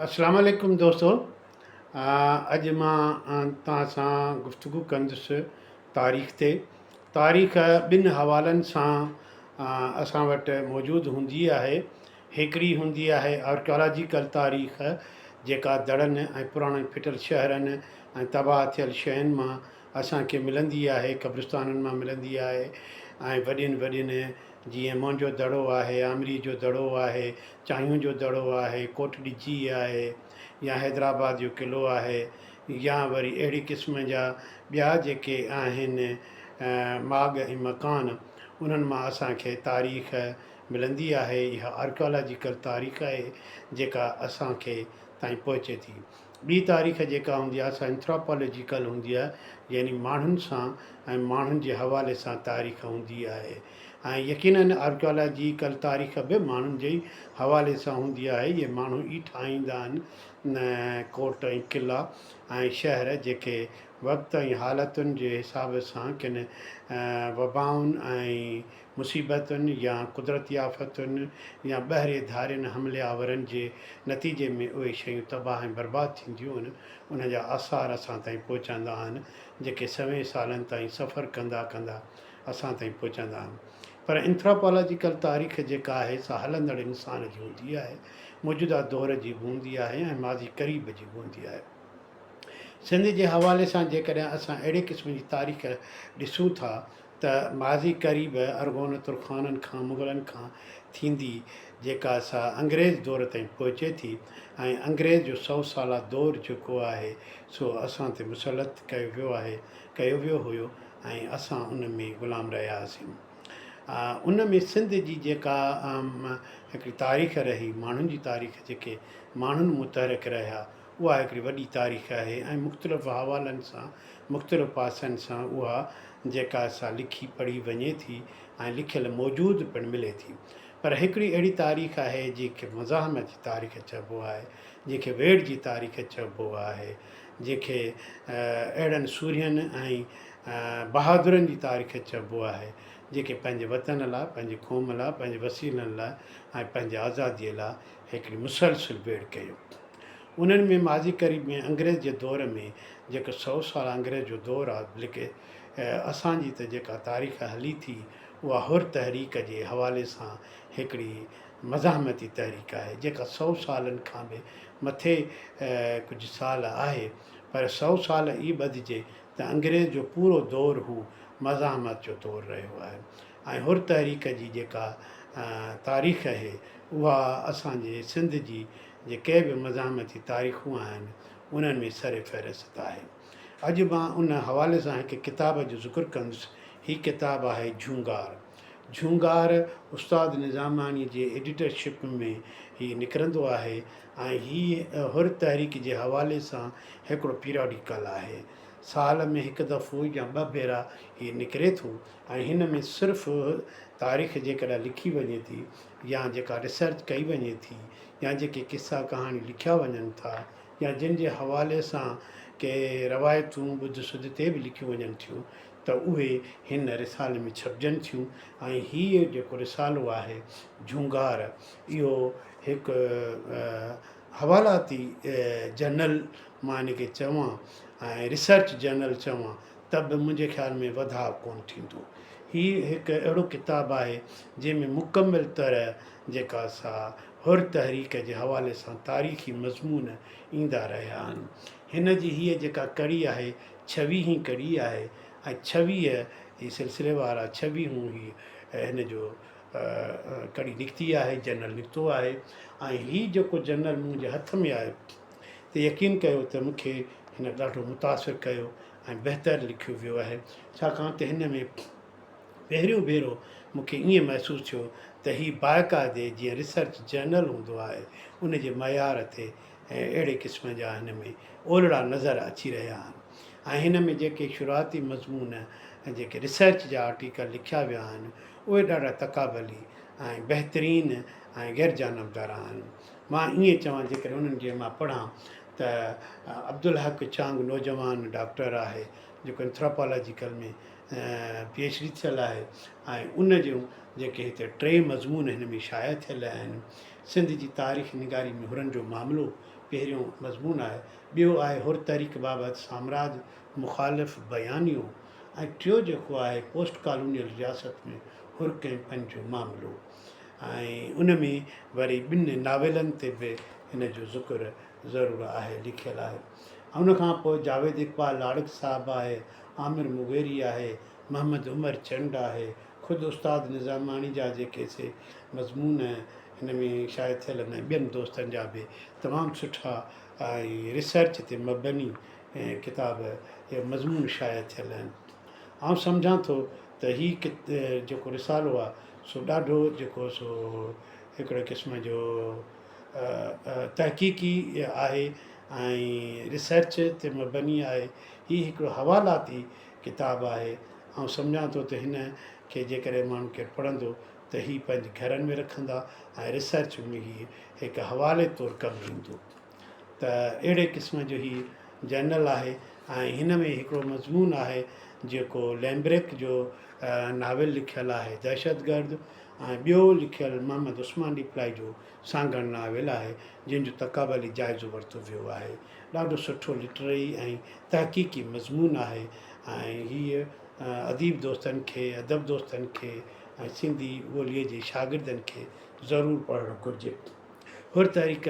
اسلام عليڪم دوستو اڄ مان توهان سان گفتگو ڪندس تاريخ تي تاريخ ٻن حوالن سان اسان وٽ موجود هوندي آهي هڪڙي هوندي آهي آرڪيالاجيڪل تاريخ جيڪا دڙن ۽ پراڻن ڦٽل شهرن ۽ تباهه ٿيل شين مان اسان کي ملندي آهي قبرستانن مان ملندي آهي ۽ وڏين وڏين جيئن موهن جو دڙو آهي، آمري جو دڙو آهي، چانهيون جو دڙو آهي، ڪوٽ ڏجي آهي يا حيدرآباد جو قلعو آهي يا وري اهڙي قسم جا ٻيا جيڪي آهن ماڳ ۽ مڪان انهن مان اسان کي تاريخ ملندي آهي اها آرڪيالاجيڪل تاريخ آهي جيڪا اسان کي تائين پهچي ٿي. ٻي تاريخ جيڪا هوندي آهي سا انٿراپالاجيڪل هوندي آهي يعني ماڻهن سان ۽ ماڻهن جي حوالي سان تاريخ هوندي آهي ۽ يقينن آرڪيالاجيڪل تاريخ به ماڻهن جي حوالي سان هوندي آهي اهي ماڻهو ئي ٺاهيندا آهن ڪوٽ ۽ قلعا ۽ شهر جيڪي وقت ۽ حالتن جي حساب سان ڪن وبائن ۽ مصيبتن يا قدرتي آفتن يا ٻهري ڌارين حملي آورن جي نتيجي ۾ اهي شيون تباهه ۽ برباد ٿينديون آهن، انهن جا آثار اسان تائين پهچندا آهن، جيڪي سوين سالن تائين سفر ڪندا ڪندا اسان تائين پهچندا آهن. پر انٿراپالاجيڪل تاريخ جيڪا آهي سا هلندڙ انسان جي هوندي آهي، موجوده دور جي به هوندي آهي ۽ ماضي قريب جي به هوندي آهي. سنڌ جي حوالي سان جيڪڏهن اسان اهڙي قسم جي تاريخ ڏسون ٿا ته ماضي قريب ارغون ترخانن کان مغلن کان ٿيندي جيڪا سا انگريز دور تائين پهچي ٿي ۽ انگريز جو سئو سالا دور جيڪو آهي سو اسان تي مسلط ڪيو ويو آهي ڪيو ويو هيو ۽ اسان ان ۾ غلام رهياسين ان ۾ سنڌ جي جيڪا هڪڙي تاريخ رهي ماڻهن جي تاريخ جيڪي ماڻهن متحرڪ رهيا اها هڪڙي وڏي تاريخ آهي ۽ مختلف حوالن سان مختلف پاسن سان اها جيڪا سا لکي پڙهي وڃي ٿي ۽ لکيل موجود پڻ ملي ٿي. پر هڪڙي اهڙي تاريخ آهي جنهن کي مزاحمت جي تاريخ چئبو آهي، جنهن کي ويڙهه جي تاريخ چئبو آهي، جنهن کي اهڙن سورهين ۽ بهادرن جي تاريخ چئبو آهي، جيڪي پنهنجي وطن لاء، پنهنجي قوم لاء، پنهنجي وسيلن لاء ۽ پنهنجي آزاديء لاء هڪڙي مسلسل ويڙهه ڪيو. انهن ۾ ماضي قريب ۾ انگريز جي دور ۾ جيڪو سئو سالا انگريز جو دور آ بلڪه اسان جي ته جيڪا تاريخ هلي ٿي اها حر تحريڪ جي حوالي سان هڪڙي مزاحمتي تحريڪ آهي جيڪا سئو سالن کان به مٿي ڪجهه سال آهي پر سئو سال ئي ٻڌجي ته انگريز جو پورو دور هو مزاحمت جو دور رهيو آهي ۽ حر تحريڪ جي جيڪا تاريخ اهي اها اسان جي سنڌ جي جيڪي به مزاحمتي تاريخون آهن انهن ۾ سر فهرست آهي. اڄ مان ان حوالي سان هڪ ڪتاب جو ذڪر ڪندس. هي ڪتاب آهي جهونگار. جهونگار استاد نظاماڻي جي ايڊيٽر شپ ۾ هي نڪرندو آهي ۽ هي حر تحريڪ جي حوالي سان هڪڙو پيرياڊيڪل آهي. سال ۾ هڪ دفعو يا ٻه ڀيرا هي نڪري ٿو ۽ هن ۾ صرف تاريخ جيڪڏهن لکي وڃي ٿي يا جيڪا ريسرچ ڪئي وڃي ٿي يا جيڪي قصا ڪهاڻيون لکيا وڃن ٿا يا جن جي حوالي سان ڪي روايتون ٻڌ سڌ تي به لکيون وڃن ٿيون ته اهي هن رسالي ۾ ڇپجن ٿيون ۽ هيء جيڪو رسالو آهي جهونگار اهو هڪ حوالاتي جرنل مان ان کي چوان ۽ ريسرچ جرنل چوان ته به منهنجي خيال ۾ وڌاء ڪونه ٿيندو. هي هڪ اهڙو ڪتاب آهي جنهن ۾ مڪمل طرح جيڪا سا حر تحريڪ جي حوالي سان تاريخي مضمون ايندا رهيا آهن. هن جي هيء جيڪا ڪڙي آهي ڇويهين ڪڙي آهي ۽ ڇويهه هي سلسليوار آهي ڇويهون هي هن جو ڪڙي نڪتي آهي جنرل نڪتو آهي ۽ هي جيڪو جنرل منهنجي هٿ ۾ آيو ته يقين ڪيو ته مون کي هن ڏاڍو متاثر ڪيو ۽ بهتر لکيو ويو آهي ڇاڪاڻ ته هن ۾ پهريون ڀيرو مون کي ائين محسوس ٿيو ته هي باقاعدي جيئن ريسرچ جرنل هوندو آهي ان جي معيار تي اهڙي قسم جا هن ۾ اولڙا نظر اچي رهيا آهن ۽ هن ۾ جيڪي شروعاتي مضمون ۽ جيڪي ريسرچ جا آرٽيڪل لکيا ويا آهن اهي ڏاڍا تقابلي ۽ بهترين ۽ غير جانبدار آهن. مان ائين چوان جيڪڏهن انهن جي مان پڙهان ته عبدالحق چانگ نوجوان ڊاڪٽر آهي. جيڪو انٿراپالاجيڪل ۾ پي ايڇ ڊي ٿيل آهي ۽ ان جون جيڪي هتي ٽي مضمون هن ۾ شايع ٿيل آهن. سنڌ جي تاريخ نگاري ۾ حرن جو معاملو پهريون مضمون آهي، ٻيو آهي حر تحريڪ بابت سامراج مخالف بيانيو ۽ ٽيو جيڪو آهي پوسٽ ڪالونيل رياست ۾ حر ڪئمپن جو معاملو ۽ ان ۾ وري ٻن ناولن تي به هن جو ذڪر ضرور آهي لکيل آهي. ان کان پوء جاويد اقبال لاڙڪ صاحب آهي، عامر مغيري آهي، محمد عمر چنڊ آهي، خود استاد نظاماڻي جا جيڪي سي مضمون هن ۾ شايع ٿيل آهن ۽ ٻين دوستن جا به تمام سٺا ۽ ريسرچ تي مبني ڪتاب يا مضمون شايع ٿيل آهن. آئون سمجهان ٿو ته هي جيڪو رسالو آهي سو ڏاڍو جيڪو سو هڪڙي قسم جو تحقيقي آهي ۽ ريسرچ تي مبني آهي. هي هڪڙو حوالاتي ڪتاب آهي. آئون سمجهان ٿو ته هن کي جيڪڏهن ماڻهو ڪير پڙهندو ته هي پنهنجي گهرن ۾ رکندا ۽ ريسرچ ۾ هي هڪ حوالي طور ڪم ايندو ته اهڙي قسم جو هي جرنل آهي ۽ هن ۾ هڪڙو مضمون آهي جيڪو ليمبرڪ جو ناول لکيل آهي دهشتگرد ۽ ٻيو لکيل محمد عثمان ڏيپلائي جو سانگهڙ ناول آهي جنهن جو تقابلي جائزو ورتو ويو آهي. ڏاڍو سٺو لٽرري ۽ تحقيقي مضمون آهي ۽ هيء اديب دوستن کي، ادب دوستن کي ۽ سنڌي ٻوليء جي شاگردن کي ضرور پڙهڻ گهرجي. حر تحريڪ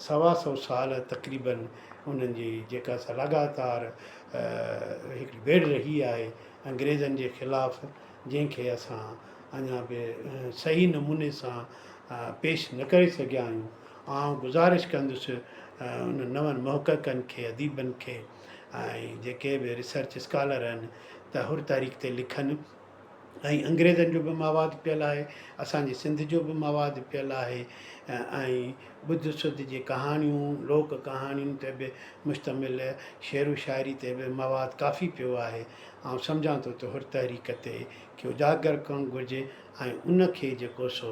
سوا سئو سال تقريباً انهن جي جيڪا سا لڳاتار هڪڙي ويڙهه رهي آهي انگريزن جي خلاف جنهن کي اسان اڃا به صحيح نموني سان پيش نه ڪري سگهيا آهيون. آئون گذارش ڪندس انهن نون محققن کي، اديبن کي ۽ جيڪي به ريسرچ اسڪالر آهن ته حر تحريڪ تي لکن ۽ انگريزن جو به مواد پيل آهي، اسان جي سنڌ جو به مواد پيل آهي ۽ ٻڌ سڌ جي ڪهاڻيون، لوڪ ڪهاڻين تي به مشتمل شعر و شاعري تي به مواد ڪافي پيو آهي. آئون سمجهان ٿو ته حر تحريڪ تي کي اجاگر ڪرڻ گهرجي ۽ ان کي جيڪو سو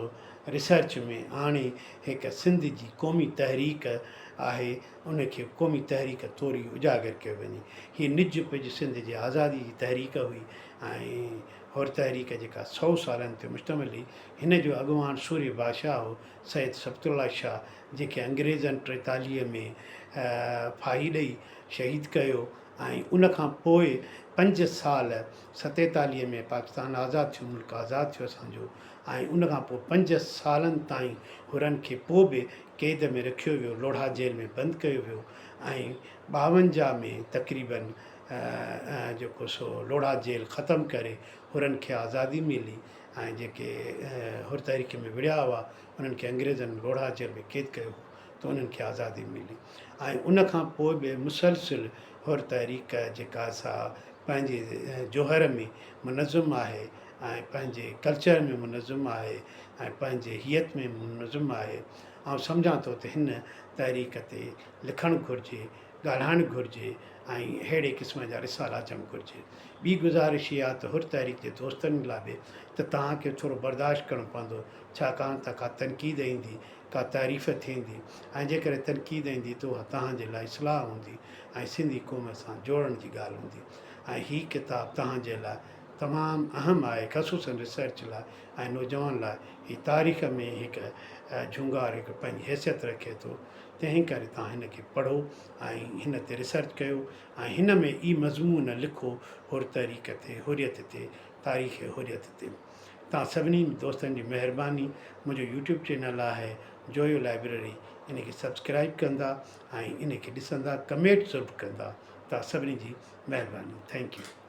ريسرچ ۾ آڻي هڪ سنڌ جي قومي تحريڪ آهي ان کي قومي تحريڪ طور ئي اجاگر ڪيو وڃي. هي نج پج سنڌ جي آزادي جي تحريڪ هئي ۽ حر تحريڪ جيڪا سئو سالن تي مشتمل هئي هن جو اڳواڻ سورهيه بادشاهه هو سيد سبط الله شاهه جنهن کي انگريزن ٽيتاليهه ۾ ڦاهي ڏئي شهيد ڪيو ۽ ان کان پوء پنج سال ستيتاليهه ۾ پاڪستان آزاد ٿيو ملڪ آزاد ٿيو اسان جو ۽ ان کان پوء پنج سالن تائين حرن کي پوء به قيد ۾ رکيو ويو لوڙها جيل ۾ بند ڪيو ويو ۽ ٻاونجاهه ۾ تقريبن جيڪو سو لوڙها جيل ختم ڪري حرن کي آزادي ملي ۽ جيڪي حر تحريڪ ۾ وڙهيا هئا انهن کي انگريزن لوڙها جيل ۾ قيد ڪيو هو ته انهن کي آزادي ملي ۽ ان کان پوء به مسلسل حر تحريڪ جيڪا سا پنهنجي جوهر ۾ منظم آهي ۽ پنهنجي ڪلچر ۾ منظم آهي ۽ پنهنجي هيئت ۾ منظم آهي. آئون سمجهان ٿو ته هن تحريڪ تي لکڻ گهرجي، ڳالهائڻ گهرجي ۽ اهڙي قسم جا رسالا اچڻ گهرجي. ٻي گذارش اها ته حر تحريڪ جي دوستن لاء به ته توهان کي ٿورو برداشت ڪرڻو پوندو ڇاڪاڻ ته ڪا تنقيد ايندي ڪا تعريف ٿيندي ۽ جيڪڏهن تنقيد ايندي ته اها توهان جي لاء اصلاح هوندي ۽ سنڌي قوم سان جوڙڻ جي ڳالهه هوندي ۽ هي ڪتاب توهان جي لاء تمام اهم آهي خصوصاً ريسرچ لاء ۽ نوجوان لاء هي تاريخ ۾ هڪ جهونگار هڪ پنهنجي حيثيت رکي ٿو تنهن ڪري توهان هن کي پڙهو ۽ هن تي ريسرچ ڪيو ۽ هن ۾ ئي مضمون لکو حر تحريڪ تي حريت تي تاريخ حريت تي. توهان سڀني دوستن جي مهرباني منهنجو يوٽيوب چينل آهي جويو لائبريري ان کي سبسڪرائب ڪندا ۽ ان کي ڏسندا ڪميٽ ضرور ڪندا توهان سڀني جي مهرباني thank you.